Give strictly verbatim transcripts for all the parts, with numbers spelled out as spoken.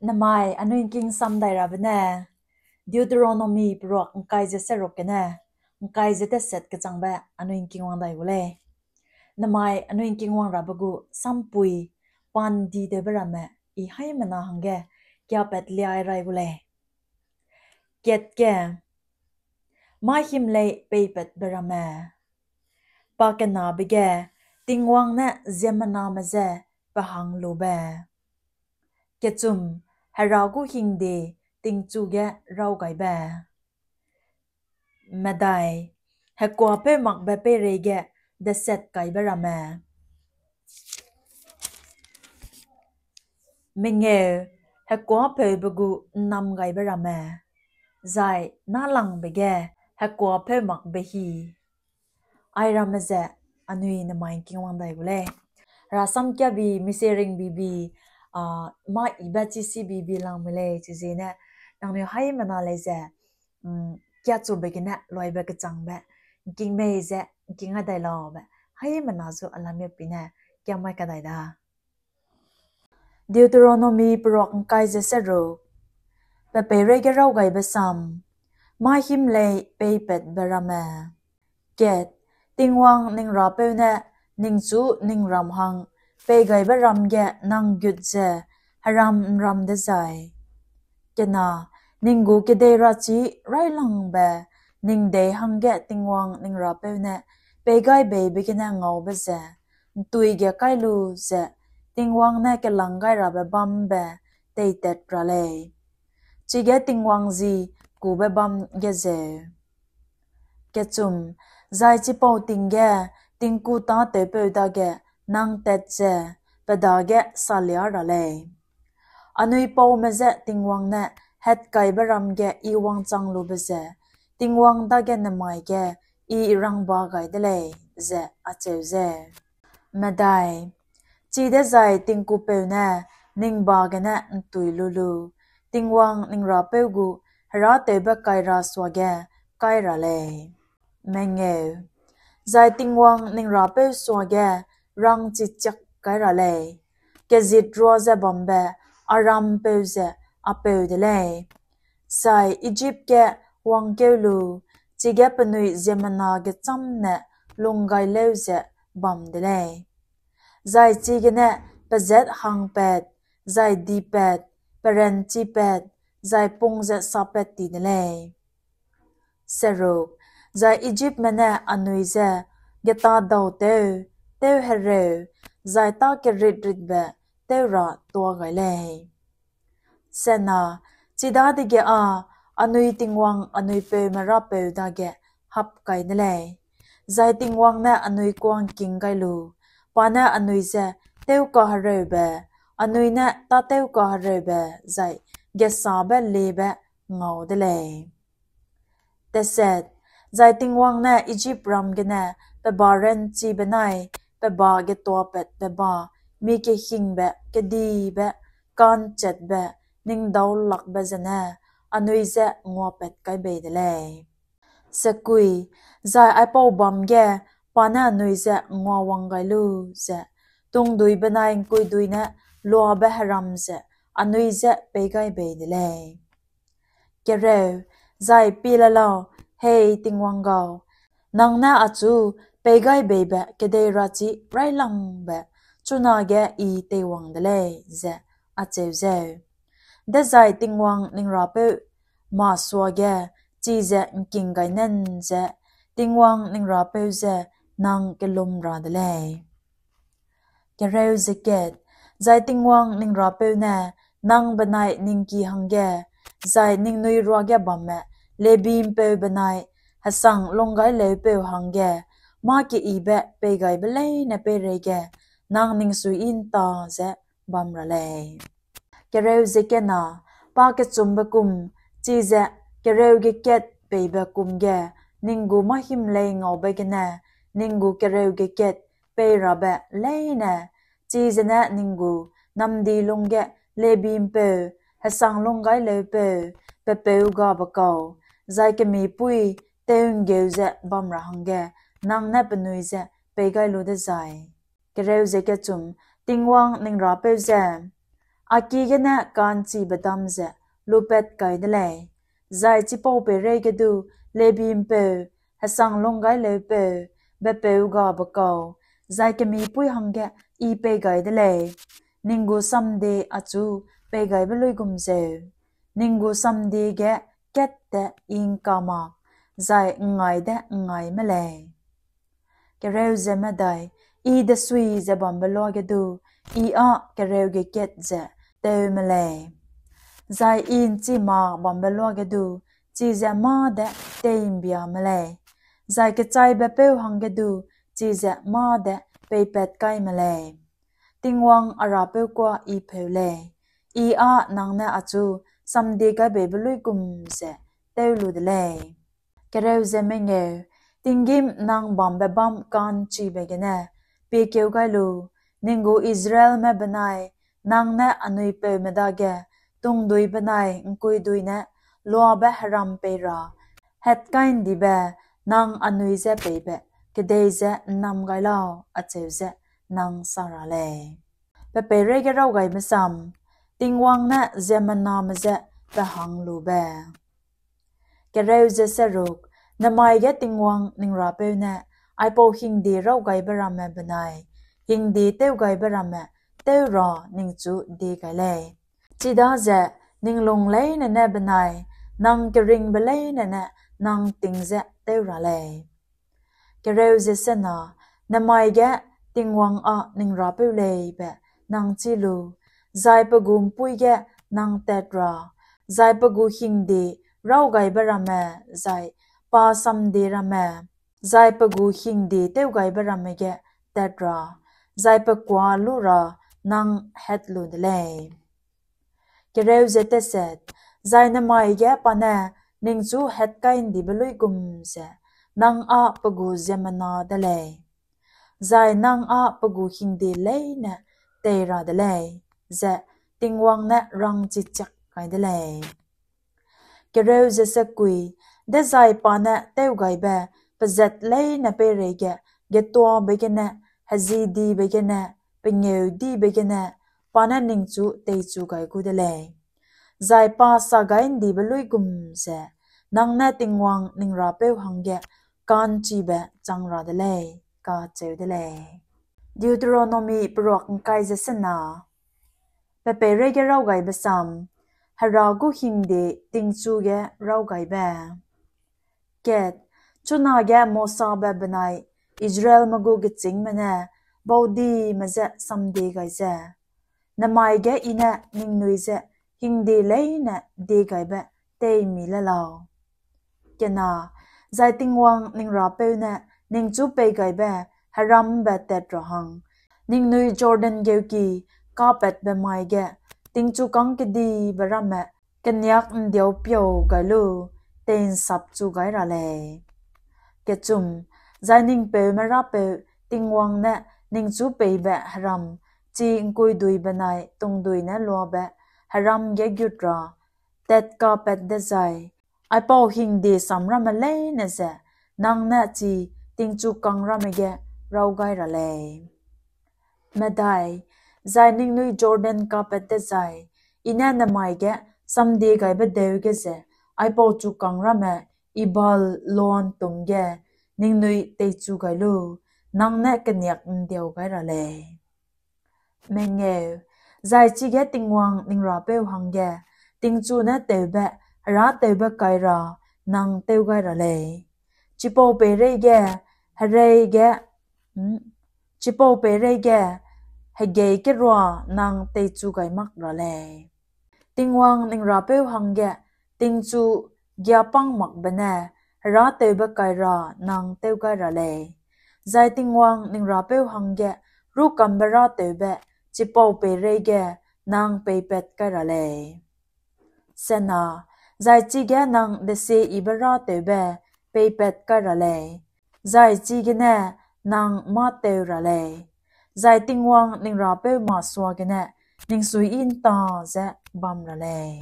Nemai anui ’ngking sam dai rabe ne, Deuteronomy peruak ’ngkai ze seruk gene ’ngkai ze teset kechangbe anui ’ngking wang dai gu lei. Nemai anui ’ngking wang rabe gu sampui, pandi tewbe ramme, I haimena hangge kiapet liai rai gu lei. Kat ge, mâ him lei peipatbe ramme. Pakenabe ge, Tingwang ne ziemmename je pe hang lube. Kechum, Hera gu hingde tingchu ge rawgaibe. Medai, hekuâpeu makbe peireige deset kaibe ramme. Mengeu, hekuâpeube gu ’nnam gaibe ramme, zai nâlangbe ge hekuâpeu makbe hi. Airamme ze anui nemai ’ngking wang dai gu lei. Hera samkiabi, misie ringbibi, a, mâ ibe chisibibi langme lei, chizene, nangnui haimena lei ze, mm, kiachube gene luaibe kechangbe, ’ngking mei ze, ’ngking a dai laube, haimena zu alamia pi ne, kiamai kadai da. Deuteronomy peruak ’ngkai ze seruk. Pe peireige rawgaibe sam, mâ him lei peipatbe ramme. Kat, Tingwang ning Rapeu ne ningchu ning ram hang peigaibe ram ge nang gut ze heram ’nram dezai. Kena, ning gu kedei rachi railangbe, ning dei hangge Tingwang ning Rapeu ne peigaibeibe gene ngaube ze, ’ntui ge kai lu ze, Tingwang ne kelang gai rabe bâm ’mbe teitat ra lei. Chige Tingwang ji kube bâm ge zeu. Kechum, zai chipau ting ge tingku tâtewpeu dage nang tat ze pe dage salia ra lei. Anui paume je Tingwang ne hatkaibe ram ge I wangchang lube ze, Tingwang dage nemai ge I rangba gai de lei, ze acheu ze. Medai, chidezai tingkupeu ne ning ba gene ’ntui lu lu, Tingwang ning Rapeu gu herâtewbe kaira suage kai ra lei. Mengeu, zai Tingwang ning Rapeu suage rangchichiak kai ra lei. Kezit rua ze bambe Arampeu ze a peu de lei. Zai Ijip ge wangkeu lu, chige penui ziemmena gechâm ne lunggaileu ze bam de lei. Zai chigene pezat hangpat, zai dipat, peranchipat, zai pung ze sapat ti de lei. Seruk, zai Ijipme ne anui je getâdau tew, tew hereu, zai tâ kerit-ritbe tew ra tuâ gai lei. Sena, chidadege â anui Tingwang anui peume Rapeu dage hap kai de lei. Zai Tingwang ne anui kuâ ’ngking gai lu, pa ne anui je tewkahereube, anui ne tâtewkahereube zai gesabe liebe ngau de lei. Teset, zai Tingwang ne Ijipram gene pe ba ranchi benai pe ba getuapatbe ba, mi kehingbe, kedibe, ka'nchetbe, ningdaulakbe zene anui je nguapat kai bei de lei. Sekui, zai aipau bâm ge pa ne anui je nguawang gai lu ze, tungdui benai ’ngkuidui ne luabe heram ze anui je pei gai bei de lei. Kereu, zai pie le lau, hei Tingwang gau, nang ne achu pei gai beibe kedei rachi railangbe chunage I teiwang de lei, ze acheu zeu. Dezai Tingwang ning Rapeu masuage chize ’ngking gai nan ze, Tingwang ning Rapeu je nang kellum ra de lei. Kereu ze kat, zai Tingwang ning Rapeu ne nang benai ning ki hangge, zai ningnui ruage bamme Lebi ’mpeu benai hesang lunggaileupeu hangge, mâ keyibe peigaibe leine peireige nang ning suiyi ’nta ze bam ra lei. Kereu ze kena, pa kechumbe kum, chize kereu ge kat peibe kum ge, ning gu mâ himlei ngaube gene, ning gu kereu ge kat pei rabe leine, chizene ning gu namdi lungge Lebi ’mpeu, hesang lunggaileupeu, pe peu gabe kau, zai kemipui tew'nggeu ze bam ra hangge, nang ne penui je pei gai lu dezai. Kereu ze kechum, Tingwang ning Rapeu je, A ki gene ka'nchibe dam ze lupat kai de lei, zai chipau peireige du Lebi ’mpeu, hesang lunggaileupeu, bepeu gabe kau, zai kemîpui hangge I pei gai de lei, ning gu samde achu pei gaibe luigum zeu, ning gu samde ge kat te I ’ngka mak, zai ’ngngai de ’ngngai me lei. Kereu ze medai, I desui ze bambe luage du, I â kereu ge kat ze tew me lei, zai I ’nchi mak bambe luage du, chize mâ de tei'mbia me lei, zai kechaibe peu hangge du, chize mâ de peipat kai me lei. Tingwang a Rapeu kuâ I pheu lei, I â nang ne achu samdie gaibeibe luigum ze tew lu de lei. Kereu ze mengeu, tinggîm nang bambe bâm ka'nchibe gene piekeu gai lu, ning gu Israelme benai nang ne anui peume dage tungdui benai ’ngkuidui ne luabe heram pei ra hatkai'ndibe nang anui je peibe kedei ze ’nnam gai lau, acheu ze nang sa ra lei. Pe peireige raw gaibe sam, Tingwang ne ziemmename je pe hang lube. Kereu ze seruk, nemai ge Tingwang ning Rapeu ne aipau hingde raw gaibe ramme benai hingde tew gaibe ramme tew ra ningchu die gai lei. Chidaze ning lung leine ne benai nang keringbe leine ne nang ting ze tew ra lei. Kereu ze sena, nemai ge Tingwang â ning Rapeu lei be nang chî lu, zai pe gu ’mpuî ge nang tat ra, zai pe gu hingde raw gaibe ramme, zai pa samde ramme, zai pe gu hingde tew gaibe ramme ge tat ra, zai pe kuâ lu ra nang hat lu de lei. Kereu ze teset, zai nemai ge pa ne ningchu hatkai'ndibe luigum ze nang â pe gu ziemmena de lei, zai nang â pe gu hingde leine tei ra de lei, ze Tingwang ne rangchichiak kai de lei. Kereu ze sekui, dezai pa ne tewgaibe pezat leine peireige getuabe gene, hezidibe gene, pengeudibe gene, pa ne ningchu teichu gai gu de lei, zai pa sa gai ’ndibe luigum ze nang ne Tingwang ning Rapeu hangge ka'nchibe chang ra de lei, kacheu de lei. Deuteronomi peruak ’ngkai ze sena. Pe peireige raw gaibe sam, Hera gu hingde tingchu ge raw gaibe. Kat, chunage Mosabe benai Israelme gu gechîngme ne baudime je samdie gai ze, nemai ge I ne ningnui je hingde leine diegaibe teimi le lau. Kena, zai Tingwang ning Rapeu ne ningchu peigaibe heram ’mbe tat ra hang, ningnui Jordan geuki kapatbe mai ge tingchukâng kedibe ramme keniak ’ndiau piau gai lu tei'nsapchu gai ra lei. Kechum, zai ning peume Rapeu Tingwang ne ningchu peibe heram, chi ’ngkuidui benai tungdui ne luabe heram ge gut ra tat kapat dezai, aipau hingde sam ramme leine ze nang ne chi tingchukâng ramme ge raw gai ra lei. Medai, zai ningnui Jordan kapat dezai, I ne nemai ge samdiegaibe deu ge ze aipau chukâng ramme Ebal loa'ntûm ge ningnui teichu gai lu, nang ne keniak ’ndiau gai ra lei. Mengeu, zai chige Tingwang ning Rapeu hangge tingchu ne tewbe herâtewbe kai ra nang tew gai ra lei. Chipau peireige, hereige, chipau peireige hegei kerua nang teichu gai mak ra lei. Tingwang ning Rapeu hangge tingchu giapâng makbe ne herâtewbe kai ra nang tew gai ra lei. Zai Tingwang ning Rapeu hangge rûkambe râtewbe chipau peireige nang peipat kai ra lei. Sena, zai chige nang desieyibe râtewbe peipat kai ra lei, zai chigene nang mâ-teu ra lei, zai Tingwang ning Rapeu masuagene ning suiyi ’nta ze bam ra lei.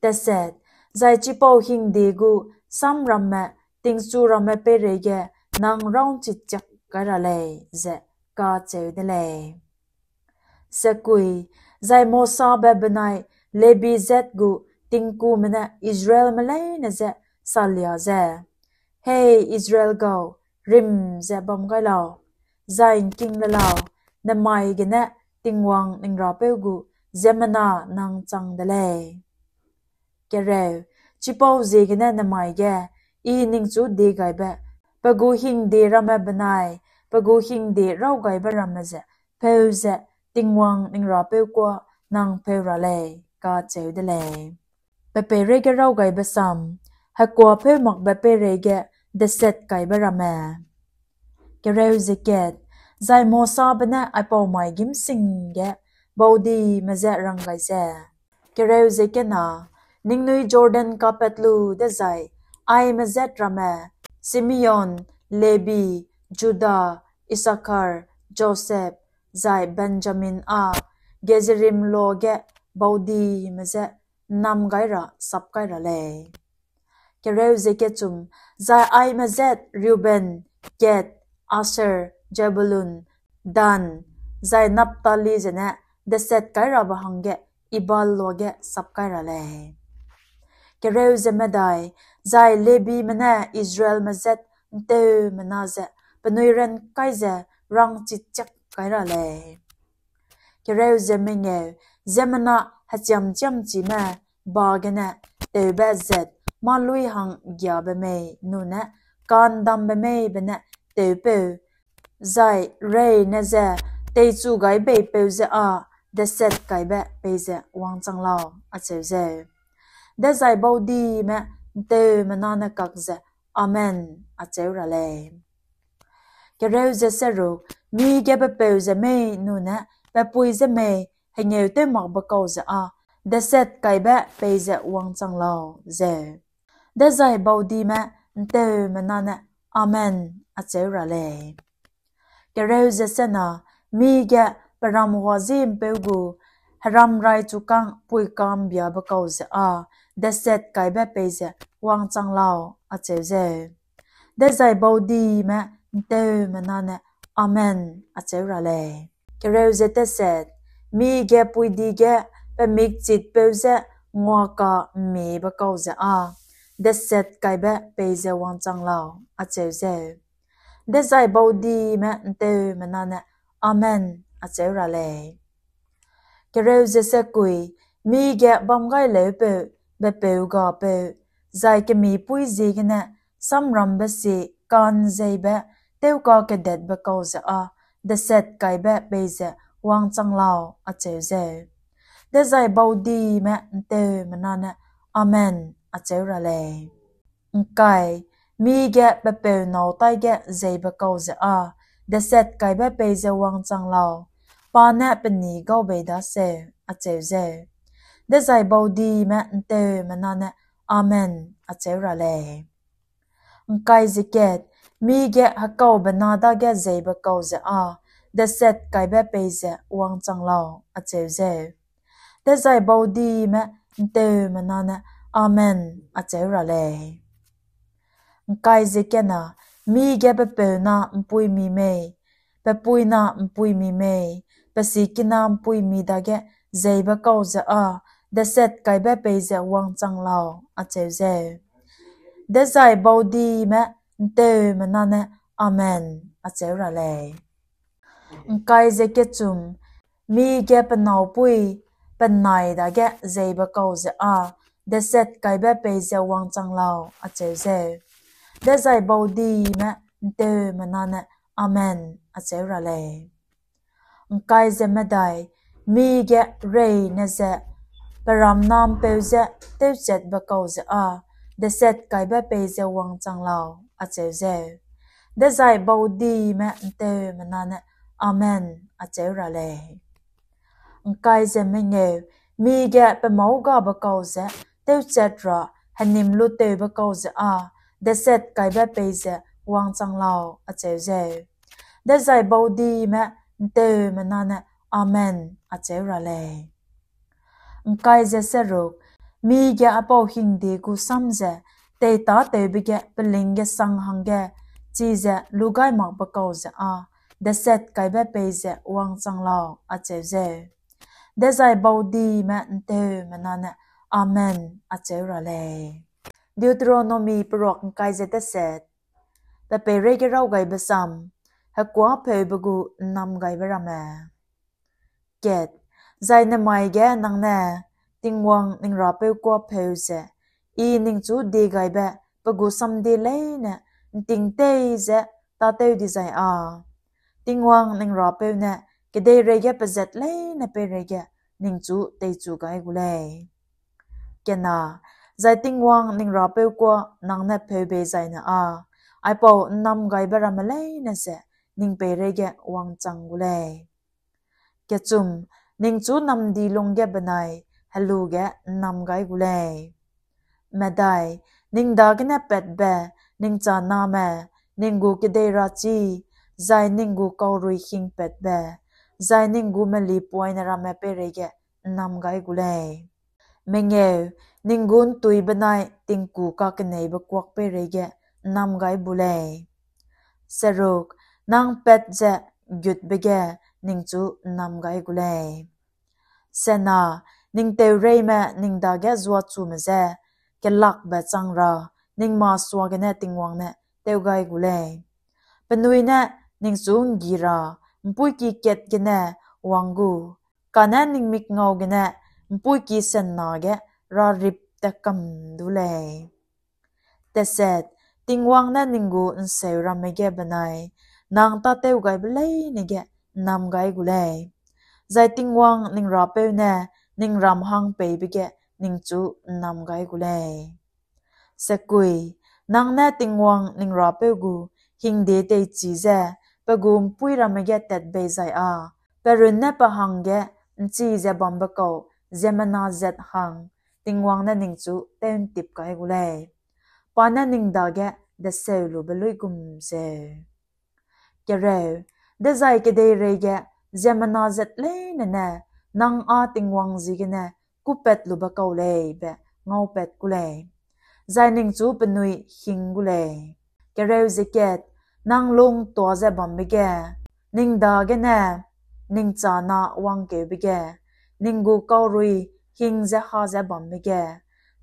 Teset, zai chipau hingde gu samramme tingchu ramme peireige nang raw ’nchichiak kai ra lei, ze kacheu de lei. Sekui, Zai Mosabe benai Lebi zat gu tingkume ne Israelme leine je salia ze, Hei Israel gau, rim ze bam gai lau, zai ’ngking le lau, nemai gene Tingwang ning Rapeu gu ziemmena nang chang de lei. Kereu, chipauziegene nemai ge I ningchu diegaibe, pe gu hingde ramme benai pe gu hingde rawgaibe ramme ze pheu ze Tingwang ning Rapeu kuâ nang pheu ra lei, kacheu de lei. Pe peireige rawgaibe sam, hekuâpeu makbe peireige deset kaibe ramme. Kereu ze kat, zai Mosabe ne aipau mai gîmsing ge baudime je rang gai ze, Kereu ze kena, ningnui Jordan kapat lu dezai, aime zat ramme, Simeon, Lebi, Juda, Isakar, Josep, zai Benjamin â Gezerim loa ge baudime je ’nnam gai ra sap kai ra lei. Kereu ze kechum, zai aime zat Reuben, Gad, Asher, Zebulun, Dan, zai Naphtali zene deset kai rabe hangge Ebal loa ge sap kai ra lei. Kereu ze medai, zai Lebime ne Israelme zat ’nteumena ze penui ran kai ze rangchichiak kai ra lei. Kereu ze mengeu, ziemmena hechiamchiamchime ba gene tewbe zat mâ luî hang giabe mei nune ka'ndambe mei be ne tewpeu, zai reine ze teichu gai beipeu ze â deset kaibe peize wangchang lau, acheu zeu. Dezai baudime ’nteumena ne kak ze, Amen, acheu ra lei. Kereu ze seruk, mige pe peu ze mei nune pe pui ze mei hengeu tew makbe kau ze â deset kaibe peize wangchang lau, zeu. Dezai baudime ’nteumena ne, Amen, acheu ra lei. Kereu ze sena, mige pe ram huazî'mpeu gu heram raichukâng puika'mbiabe kau ze â deset kaibe peize wangchang lau, acheu zeu. Dezai baudime ’nteumena ne, Amen, acheu ra lei. Kereu ze teset, mige puidi ge pe mikchitpeu ze nguakammebe kau ze â deset kaibe peize wangchang lau, acheu zeu. Dezai baudime ’nteumena ne, Amen, acheu ra lei. Kereu ze sekui, mige bam gai leupeu, bepeu gapeu, zai kemipuî ziegene samrambe si ka'nzeibe tewkakedetbe kau ze â deset kaibe peize wangchang lau, acheu zeu. Dezai baudime ’nteumena ne, Amen, acheu ra lei. ’Ngkai, mige pe peu nâu taige zeibe kau ze â deset kaibe peize wangchang lau, pa ne pe ni gau bei daseu, acheu zeu. Dezai baudime ’nteumena ne, Amen, acheu ra lei. ’Ngkai ze kat, mige hekaube na dage zeibe kau ze â deset kaibe peize wangchang lau, acheu zeu. Dezai baudime ’nteumena ne, Amen, acheu ra lei. ’Ngkai ze kena, mige pe peu na ’mpuimi mei, pe pui na ’mpuimi mei, pe sikina ’mpuimi dage zeibe kau ze â deset kaibe peize wangchang lau, acheu zeu. Dezai baudime ’nteumena ne, Amen, acheu ra lei. ’Ngkai ze kechum, mige pe naupui, pe nai dage zeibe kau ze â deset kaibe peize wangchang lau, acheu zeu. Dezai baudime ’nteumena ne, Amen, acheu ra lei. ’Ngkai ze medai, mige reine ze pe ram na ’mpeu ze tewchatbe kau ze â deset kaibe peize wangchang lau, acheu zeu. Dezai baudime ’nteumena ne, Amen, acheu ra lei. ’Ngkai ze mengeu, mige pe mâu gabe kau ze tewchat ra henim lutewbe kau ze â deset kaibe peize wangchang lau, acheu zeu. Dezai baudime ’nteumena ne, Amen, acheu ra lei. ’Ngkai ze seruk, mige aipau hingde gu sam ze teitâtewbe ge peling gesang hangge chize lugaimakbe kau ze â deset kaibe peize wangchang lau, acheu zeu. Dezai baudime ’nteumena ne, Amen, acheu ra lei. Deuteronomi peruak ’ngkai ze deset. Pe peireige raugaibe sam, hekuâpeube gu ’nnamgaibe ramme. Kat, zai nemai ge nang ne Tingwang ning Rapeu kuâpeu ze, I ningchu diegaibe pe gu samdie leine ’nting tei ze tâtew dizai â, Tingwang ning Rapeu ne kedeirei ge pezat leine peireige ningchu teichu gai gu lei. Kena, zai Tingwang ning Rapeu kuâ nang ne peu bei zaine â, aipau ’nnamgaibe ramme leine ze ning peireige wangchang gu lei. Kechum, ningchu namdi lungge benai helu ge ’nnam gai gu lei. Medai, ning dagene patbe, ning chaname, ning gu kedei rachi, zai ning gu kaurui hingpatbe, zai ning gu melipoine ramme peireige ’nnam gai gu lei. Mengeu, ning gu ’ntui benai tingku kakeneibe kuak peireige ’nnam gai bu lei. Seruk, nang pat ze gutbe ge ningchu ’nnam gai gu lei. Sena, ning teureime ning dage zuachume je, kelakbe chang ra, ning masuagene Tingwang ne tew gai gu lei. Penui ne ningchu ’nggi ra, ’mpuîki kat gene wang gu, kane ning mikngau gene ’mpuîki senna ge rarip tat kam du lei. Teset, Tingwang ne ning gu ’nseu ramme ge benai nang tâtew gaibe leine ge ’nnam gai gu lei. Zai Tingwang ning Rapeu ne ning ram hang peibe ge ningchu ’nnam gai gu lei. Sekui, nang ne Tingwang ning Rapeu gu hingde teichi ze, pe gu ’mpuî ramme ge tat bei zai â, pe runne pe hangge ’nchi ze bambe kau ziemmena zat hang Tingwang ne ningchu tew'ntip kai gu lei, pa ne ning dage deseu lube luigum zeu. Kereu, dezai kedeireige ziemmena zat leine ne nang â Tingwang ziegene kûpat lube kau lei be ngaupat gu lei, zai ningchu penui hing gu lei. Kereu ze kat, nang lung tuâ ze bambe ge, ning dagene ning chana wangkeube ge, ning gu kaurui hing ze ha ze bambe ge,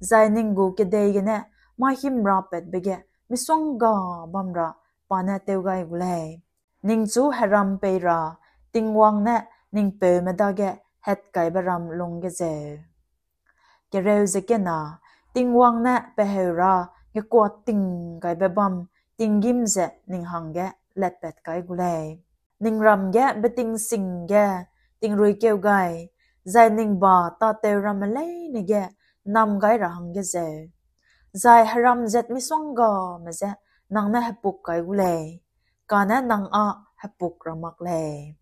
zai ning gu kedei gene mâ himrapatbe ge misongga bam ra pa ne tew gai gu lei. Ningchu heram pei ra, Tingwang ne ning peume dage hatkaibe ram lungge zeu. Kereu ze kena, Tingwang ne pe heu ra ngekuating gaibe bam tinggîm ze ning hangge latpat kai gu lei. Ning ram ge beting sing ge tingrui keu gai, zai ning ba tâtew ramme leine ge ’nnam gai ra hangge zeu. Zai heram zat misonggame je nang ne hepuk kai gu lei, kane nang â hepuk ra mak lei.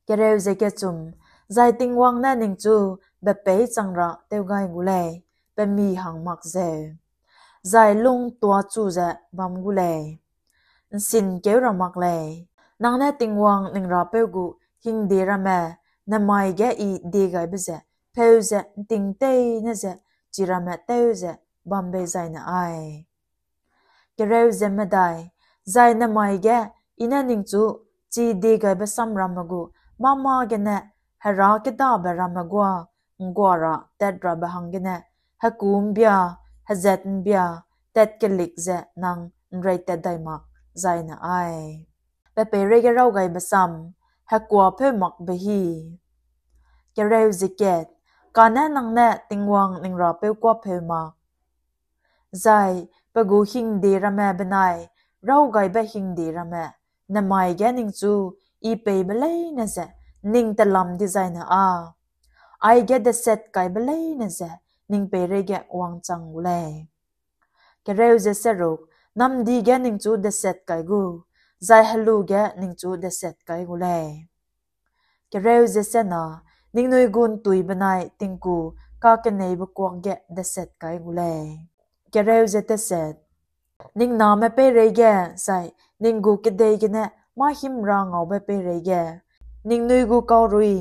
Kereu ze kechum, zai Tingwang ne ningchu bepeî chang ra tew gai gu lei, pe mi hang mak zeu. Zai lung tuâ chu ze bam gu lei, ’nsin keu ra mak lei. Nang ne Tingwang ning Rapeu gu hingde ramme, nemai ge I diegaibe ze, pheu ze ’nting teine ze, chiramme tew ze bam bei zaine ai. Kereu ze medai, zai nemai ge I ne ningchu chi diegaibe samramme gu mâ-mâ gene Hera kêdabe ramme guâ ’nggua ra tat rabe hanggene, hekû ’mbia, hezat ’mbia, tat kelik ze nang ’nreitat dai mak zaine ai. Pe peireige raw gaibe sam, hekuâpeu makbe hî. Kereu ze kat, kane nang ne Tingwang ning Rapeu kuâpeu mak, zai pe gu hingde ramme benai raw gaibe hingde ramme, nemai ge ningchu I peibe leine ze ning telam dizaine â, aige deset kaibe leine ze ning peireige wangchang gu lei. Kereu ze seruk, namdi ge ningchu deset kai gu, zai helu ge ningchu deset kai gu lei. Kereu ze sena, ningnui gu ’ntui benai tingku kakeneibe kuak ge deset kai gu lei. Kereu ze teset, ning name peireige, zai ning gu kedei gene mâ himra ngaube peireige, ningnui gu kaurui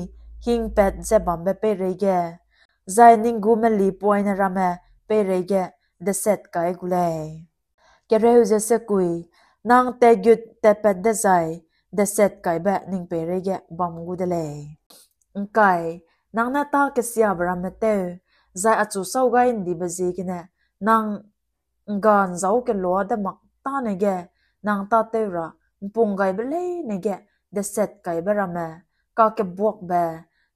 hingpat ze bambe peireige, zai ning gu melipoine ramme peireige deset kai gu lei. Kereu ze sekui, nang tatgut tatpat dezai deset kaibe ning peireige bam gu de lei. ’Ngkai, Nang ne tâ kesiabe ramme tew, zai achu sâu gai ’ndibe ziegene nang ’ngga ’nzâu kelua de mak tâne ge nang tâtew ra ’mpunggaibe leine ge deset kaibe ramme, kakebuakbe,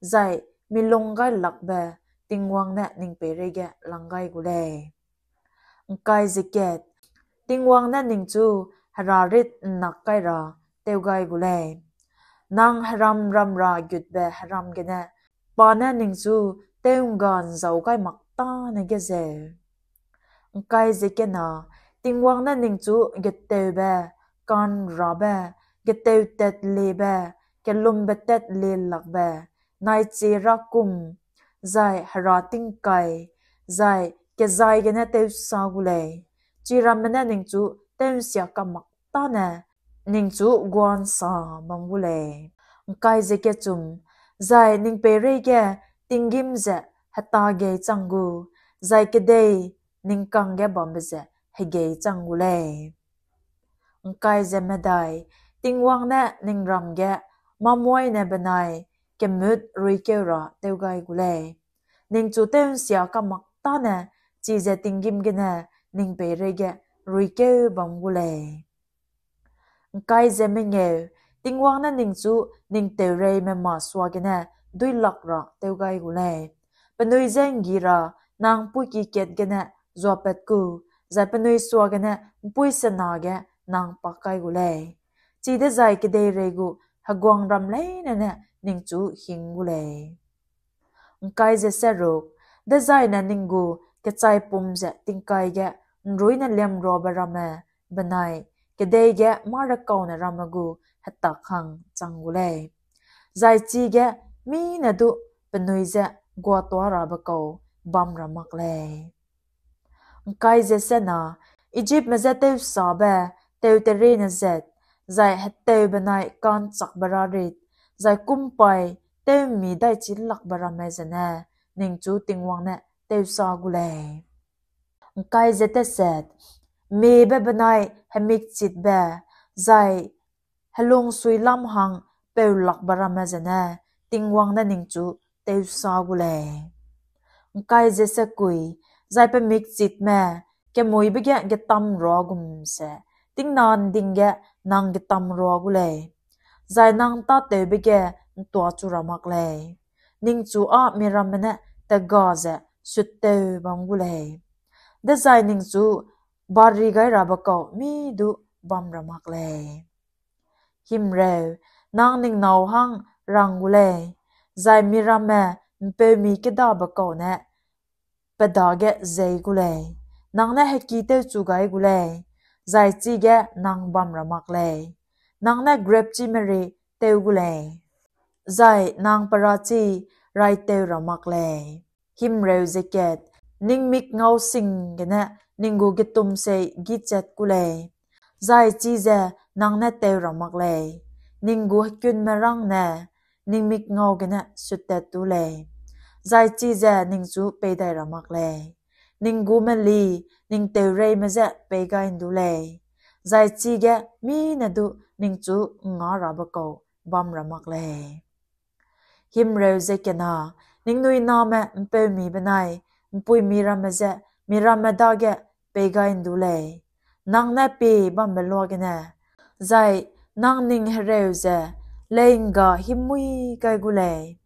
zai milung gailakbe Tingwang ne ning peireige lang gai gu lei. ’Ngkai ze kat, Tingwang ne ningchu herarit ’nnak kai ra tew gai gu lei. Nang heram ram ra gutbe heram gene, pa ne ningchu tew'ngga ’nzâu gai mak tâne ge zeu. ’Ngkai ze kena, Tingwang ne ningchu getewbe, ka'nrabe, getewtat liebe, kelumbe tat lielakbe, naichie rakum, zai hera tingkai, zai kezai gene tewsa gu lei. Chiramme ne ningchu tew'nsia kam mak tâne ningchu gua'nsa bam gu lei. ’Ngkai ze kechum, zai ning peireige tinggîm ze hetagei chang gu, zai kedei ning kangge bambe ze hegei chang gu lei. ’Ngkai ze medai, Tingwang ne ning ram ge mâmoine benai kemût ruikeu ra tew gai gu lei. Ningchu tew'nsia kam mak tâne chize tinggîm gene ning peireige ruikeu bam gu lei. ’Ngkai ze mengeu, Tingwang ne ningchu ning teureime masuagene duilak ra tew gai gu lei. Penui je ’nggi ra nang ’mpuîki kat gene zuapat gu, zai penui suagene ’mpuî sena ge nang pak kai gu lei. Chidezai kedeirei gu heguangram leine ne ningchu hing gu lei. ’Ngkai ze seruk, dezaine ning gu kechaipum ze tingkai ge ’nruine liamruabe ramme benai kedei ge mâ-rekaune ramme gu hetak hang chang gu lei, zai chige mi ne du penui je guatuarabe kau bam ra mak lei. ’Ngkai ze sena, Ijipme je tewsabe teuteriene zat, zai heteu benai ka'nchakbe rarit, zai kumpai tew'mmi daichilakbe ramme zene ningchu Tingwang ne tewsa gu lei. ’Ngkai ze teset, miebe benai hemikchitbe, zai helungsuilam hang peulakbe ramme zene Tingwang ne ningchu tewsa gu lei. ’Ngkai ze sekui, zai pemikchitme, kemuîbe ge getamrua gum ze, tingna ’nding ge nang getamrua gu lei, zai nang tâtewbe ge ’ntuachu ra mak lei. Ningchu â miramme ne tega ze sutteu bam gu lei, dezai ningchu barigairabe kau mi du bam ra mak lei. Himreu, nang ning nâu hang rang gu lei, zai miramme ’mpeumi kêdabe kau ne pe dage zei gu lei. Nang ne heki tewchu gai gu lei, zai chige nang bam ra mak lei. Nang ne grepchi meri tew gu lei, zai nang perachi raiteu ra mak lei. Himreu ze kat, ning mikngau sing gene ning gu getumsei gîchat gu lei, zai chize nang ne teu ra mak lei. Ning gu hekunmerângne ning mikngau gene suttat tu lei, zai chize ningchu peidai ra mak lei. Ning gu meli ning teureime je pei gai ’ndu lei, zai chige mi ne du ningchu ’ngngârabe kau bam ra mak lei. Himreu ze kena, ningnui name ’mpeumi benai ’mpuimi ramme je miramme dage pei gai ’ndu lei, nang ne pie bambe luagene, zai nang ning hereu ze leî'ngga himmuî gai gu lei,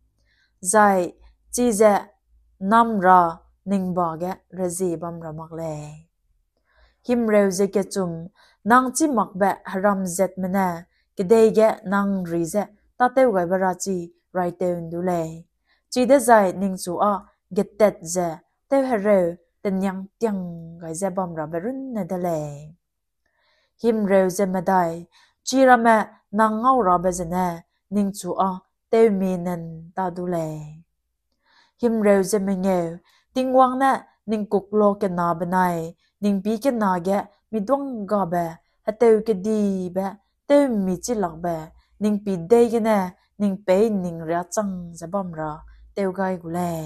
zai chize namra ning ba ge rezie bam ra mak lei. Himreu ze kechum, nang chîmakbe heram zatme ne kedei ge nang ’nri ze tâtewgaibe rachi raiteu ’ndu lei, chidezai ningchu â getat ze tewhereu teniangtiang gai ze bamrabe runne de lei. Himreu ze medai, chiramme nang ngaurabe zene ningchu â tewminen ta du lei. Himreu ze mengeu, Tingwang ne ning kuklo kena benai ning pî kena ge miduânggabe, heteu kedibe, tew'mmi chilakbe, ning pî dei gene ning peî ning riâ chang ze bam ra tew gai gu lei.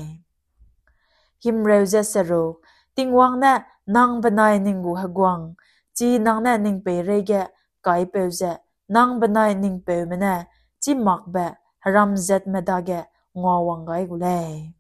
Himreu ze seruk, Tingwang ne nang benai ning gu heguang, chi nang ne ning peireige kaipeu ze, nang benai ning peume ne chîmakbe heram zatme dage nguawang gai gu lei.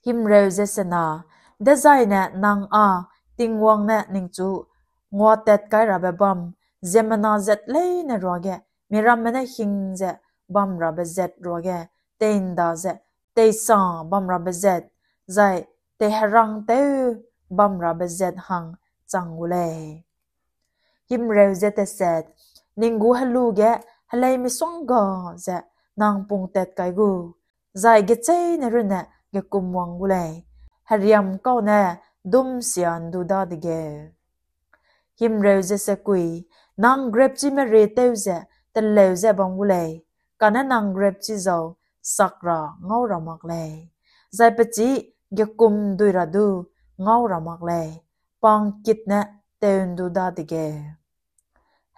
Himreu ze sena, dezaine nang â Tingwang ne ningchu nguatat kai rabe bâm, ziemmena zat leine ruage, miramme ne hing ze bam rabe zat ruage, teinda ze teisa bam rabe zat, zai teiherangtew bam rabe zat hang chang gu lei. Himreu ze tesat, ning gu helu ge helei misongga ze nang pungtat kai gu, zai gecheîne runne gekum wang gu lei, heriam kau ne dum sia ’ndu dadegeu. Himreu ze sekui, nang grepchime rietew ze teleu ze bam gu lei, kane nang grepchi zau sak ra ngau ra mak lei, zai pechî gekum dui ra du ngau ra mak lei, pangkit ne teu ’ndu dadegeu.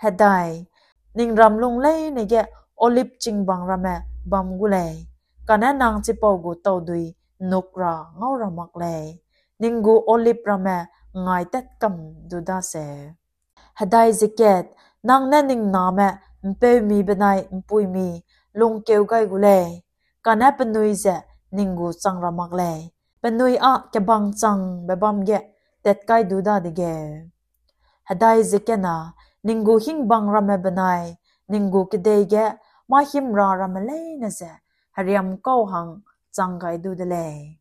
Hedai, ning ram lung leine ge olive chingbang ramme bam gu lei, kane nang chipau gu taudui ’nnuk ra ngau ra mak lei, ning gu olive ramme ngaitat kam du daseu. Hedai ze kat, nang ne ning name ’mpeumi benai ’mpuimi lungkeu gai gu lei, kane penui ze ning gu chang ra mak lei, penui â kebang changbe bâm ge tat kai du dadegeu. Hedai ze kena, ning gu hingbang ramme benai ning gu kedei ge mâ himra ramme leine ze heriam kau hang chang gai du de lei.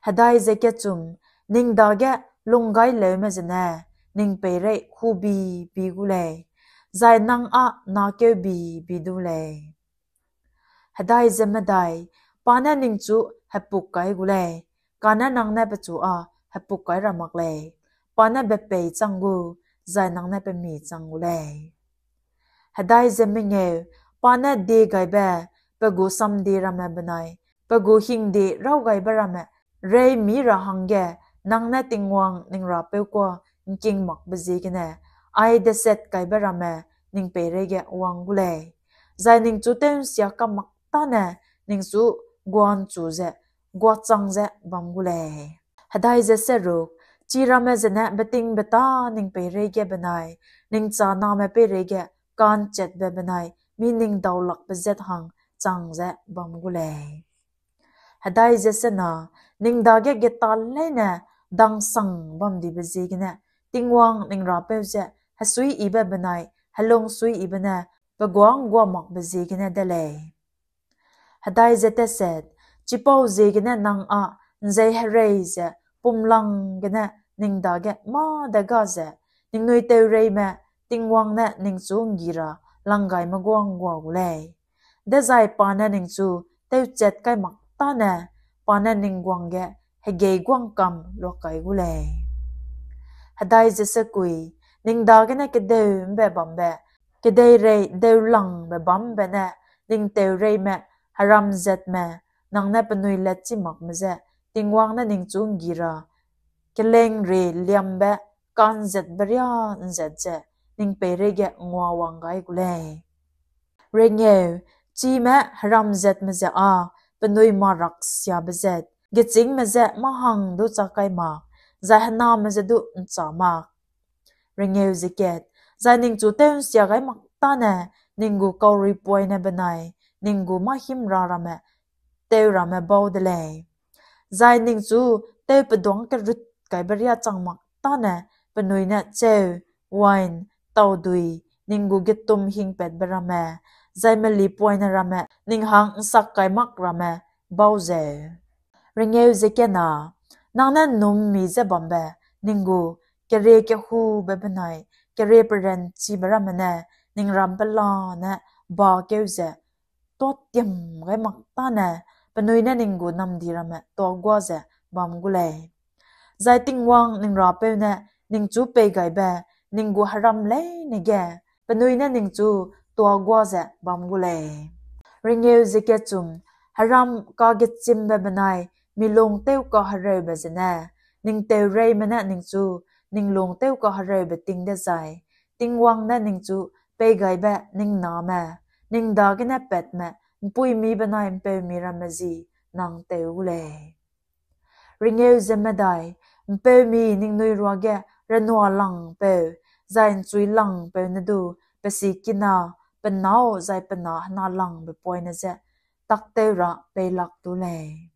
Hedai ze kechum, ning dage lunggaileume zene ning peirei hubi bi gu lei, zai nang â nakeubi bi du lei. Hedai ze medai, pa ne ningchu hepuk kai gu lei, kane nang ne pechu â hepuk kai ra mak lei, pa ne bepei chang gu, zai nang ne pemi chang gu lei. Hedai ze mengeu, pa ne diegaibe, pe gu samdi ramme benai pe gu hingdi rawgaibe ramme reîmi ra hangge nang ne Tingwang ning Rapeu kuâ ’ngking makbe ziegene, ai deset kaibe ramme ning peireige wang gu lei, zai ningchu tew'nsia kam mak tâne ningchu gua'nchu ze guachang ze bam gu lei. Hedai ze seruk, chiramme zene betingbeta ning peireige benai ning chaname peireige ka'nchetbe benai mi ning daulakbe zat hang chang ze bam gu lei. Hedai ze sena, ning dage geta leine dangsang bamdibe ziegene, Tingwang ning Rapeu ze hesuiyibe benai helungsuiyibe ne pe guâ ’nggua makbe ziegene de lei. Hedai ze teset, chipau ziegene nang â ’nzei herei ze pumlang gene ning dage mâ de ga ze, ningnui teureime Tingwang ne ningchu ’nggi ra langgaime guâ ’nggua gu lei. Dezai pa ne ningchu tewchat kai mak tâne, pa ne ning guang ge hegei guang kam luakai gu lei. Hedai ze sekui, ning dagene kedeu ’mbe bambe, kedeirei deulangbe bambe ne, ning teureime, heram zatme, nang ne penui latchi makme je, Tingwang ne ningchu ’nggi ra, kelengre liambe ka'nzatbe riâ ’nzat ze, ning peireige nguawang gai gu lei. Rengeu, chime heram zatme ze â, penui marak siabe zat, gechîngme je mâ hang du chak kai mak, zai hename je du ’nchâ mak. Rengeu ze kat, zai ningchu tew'nsia gai mak tâne, ning gu kauruipoine benai, ning gu mâ himra ramme, teu ramme bau de lei. Zai ningchu tewpeduângkerut kaibe riâ chang mak tâne, penui ne cheu, wain, taudui, ning gu getum hingpatbe ramme, zai melipoine ramme, ning hang ’nsak kai mak ramme, bau zeu. Rengeu ze kena, nang ne ’nnum'mmi ze bambe, ning gu kerie kehube benai, kerie peranchibe ramme ne, ning ram pelane bakeu ze, tuâ tiam gai mak tâne, penui ne ning gu namdi ramme tuâ guâ ze bam gu lei. Zai Tingwang ning Rapeu ne ningchu peigaibe, ning gu heram leine ge, penui ne ningchu tuâ guâ ze bam gu lei. Rengeu ze kechum, heram kagechimbe benai, mi lung tewkahereube zene, ning teureime ne ningchu, ning lung tewkahereube ting dezai, Tingwang ne ningchu peigaibe ning name, ning dagene patme, ’mpuimi benai ’mpeumi ramme ji nang teu gu lei. Rengeu ze medai, ’mpeumi ningnui ruage renualangpeu, zai ’nchuilangpeu ne du, pe sikina, pe nâu zai pe na henalangbe poine je, taktew ra peilak du lei.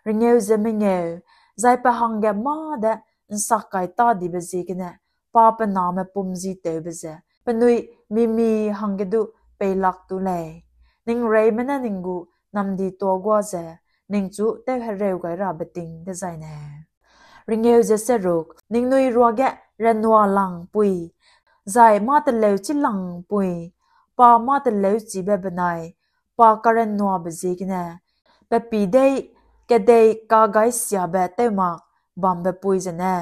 Rengeu ze mengeu, zai pe hangge mâ de ’nsak kai tâ dibe ziegene, pa pe name pumzi tewbe ze, penui mimi hangge du peilak du lei. Ning reime ne ning gu namdi tuâ gua ze, ningchu tewhereu gai ra beting dezaine. Rengeu ze seruk, ningnui ruage renua langpui, zai mâ teleu chi langpui, pa mâ teleu chibe benai, pa karenuabe ziegene, pe pî dei kedei kagaisiabe tew mak bambe pui zene,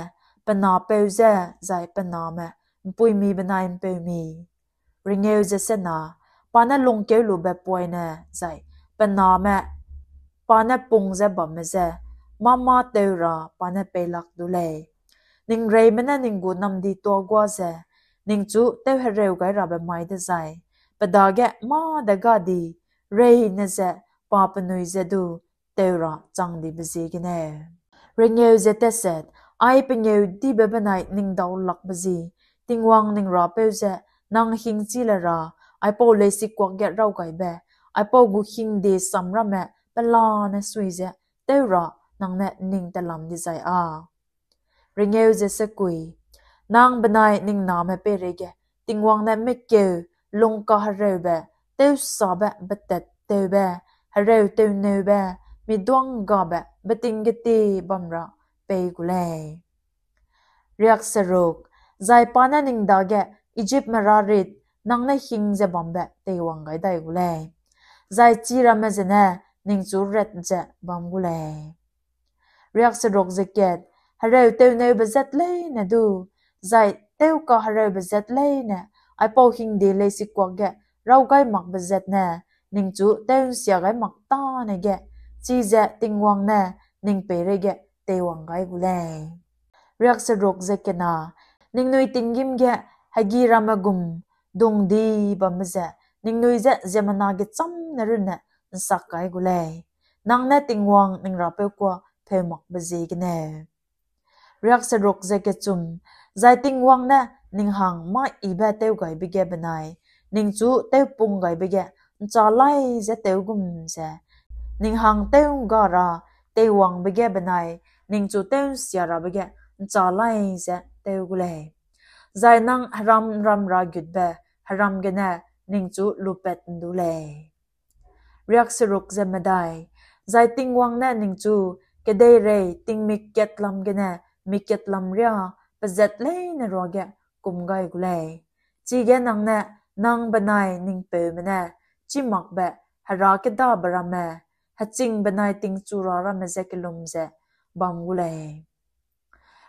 pe napeu ze, zai pe name ’mpuimi benai ’mpeumi. Rengeu ze sena, pa ne lungkeu lube poine, zai pe name, pa ne pung ze bamme ze, mâ mâ tew ra pa ne peilak du lei. Ning reime ne ning gu namdi tuâ gua ze, ningchu tewhereu gai rabe mai dezai, pe dage mâ de gadi, reine ze pa penui je du tew ra chang dibe ziegene. Rengeu ze teset, ai pengêudibe benai ning daulakbe zie, Tingwang ning Rapeu ze, nang hingchi le ra, aipau leisikuak ge raw gaibe, aipau gu hingde sam ramme pelane sui ze, tew ra nang ne ning telam dizai â. Rengeu ze sekui, nang benai ning name peireige, Tingwang ne mekeu, lungkahereube, tewsabe, betat tewbe, hereu tewneube, mi duânggabe, beting geti bam ra pei gu lei. Riakseruk, zai pa ne ning dage Ijipme rarit, nang ne hing ze bambe teiwang gai dai gu lei. Zai chi ramme zene ningchu rat ze bam gu lei. Riakseruk ze kat, hereu tewneube zat leine du, zai tewkahereube zat leine, aipau hingde leisikuak ge raw gai makbe zat ne, ningchu tew'nsia gai mak tâne ge, chize Tingwang ne ning peireige teiwang gai gu lei. Riakseruk ze kena, ningnui tinggîm ge hegi ramme gum dungdi bamme ze, ningnui je ziemmena gechâmne runne ’nsak kai gu lei. Nang ne Tingwang ning Rapeu kuâ pheu makbe ziegene. Riakseruk ze kechum, zai Tingwang ne ning hang mâ yibe tewgaibe ge benai, ningchu tewpung gaibe ge ’nchâ lai ze tew gum ze, ning hang tew'ngga ra teiwangbe ge benai, ningchu tew'nsia rabe ge ’nchâ lai ze tew gu lei. Zai nang heram ram ra gutbe heram gene ningchu lupat ’ndu lei. Riakseruk ze medai, zai Tingwang ne ningchu kedeirei tingmik kat lam gene mik kat lam riâ pezat leine ruage kum gai gu lei. Chige nang ne nang benai ning peume ne chîmakbe hera kêdabe ramme, heching benai tingchu ra ramme je kellum ze bam gu lei.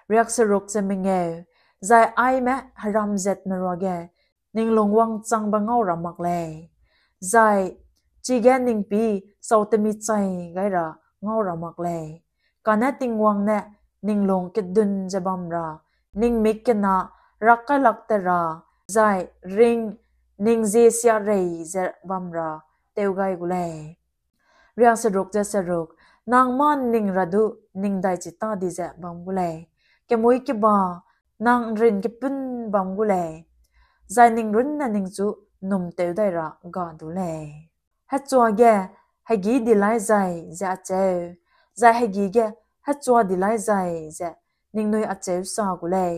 Riakseruk ze mengeu, zai aime heramzatme ruage ning lung wangchangbe ngau ra mak lei, zai chige ning pî sautemi chai gai ra ngau ra mak lei. Kane Tingwang ne ning lung kedun ze bam ra, ning mik kena rak kailak te ra, zai ring ning zie siarei ze bam ra tew gai gu lei. Riakseruk ze seruk, nang mâ ’nning ra du ning daichi tâ di ze bam gu lei. Kemui keba, nang ’nrin kepun bam gu lei, zai ning runne ningchu ’nnumtew dai ra ga du lei. Hechua ge hegî di lai zai ze acheu, zai hegî ge hechua di lai zai ze ningnui acheu sa gu lei.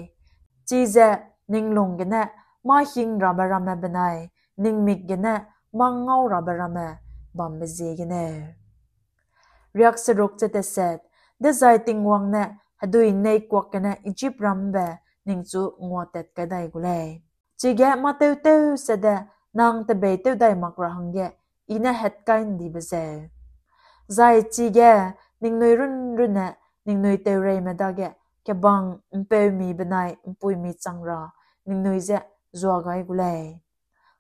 Chize ning lung gene mâ hing rabe ramme benai ning mik gene mâ ngau rabe ramme bambe ziegeneu. Riakseruk ze teset, dezai Tingwang ne hedui neikuak gene Ijipram ’mbe ningchu nguatat kai dai gu lei. Chige mâ tewtew sede nang tebeîtew dai mak ra hangge I ne hetkai ’ndibe zeu. Zai chige ningnui runrunne ningnui teureime dage kebang ’mpeumi benai ’mpuimi chang ra ningnui je zua gai gu lei.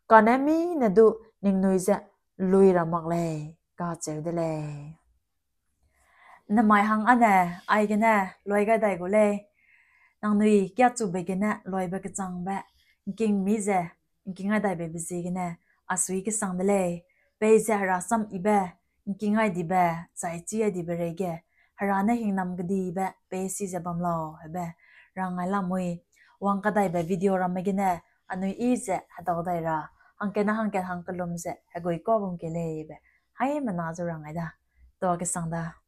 Kane mine du ningnui je lui ra mak lei, kacheu de lei. Nemai hang âne aigene luai gai dai gu lei. Nangnui kiachube gene luaibe kechangbe, ’ngkingmi ze ’ngkingai daibe be ziegene a sui kesang de lei. Peize Hera sam yibe, ’ngkingai dibe, zai chiai dibe reige, Hera ne hingnam kedibe pei si ze bam lau hebe rangai lamui. Wang kadaibe video ramme gene anui yi ze hedau dai ra, hangkatne hangkat hang kellum ze heguikuâ bam kei lei be aimena zu rang ai da. Tuâ kesang da.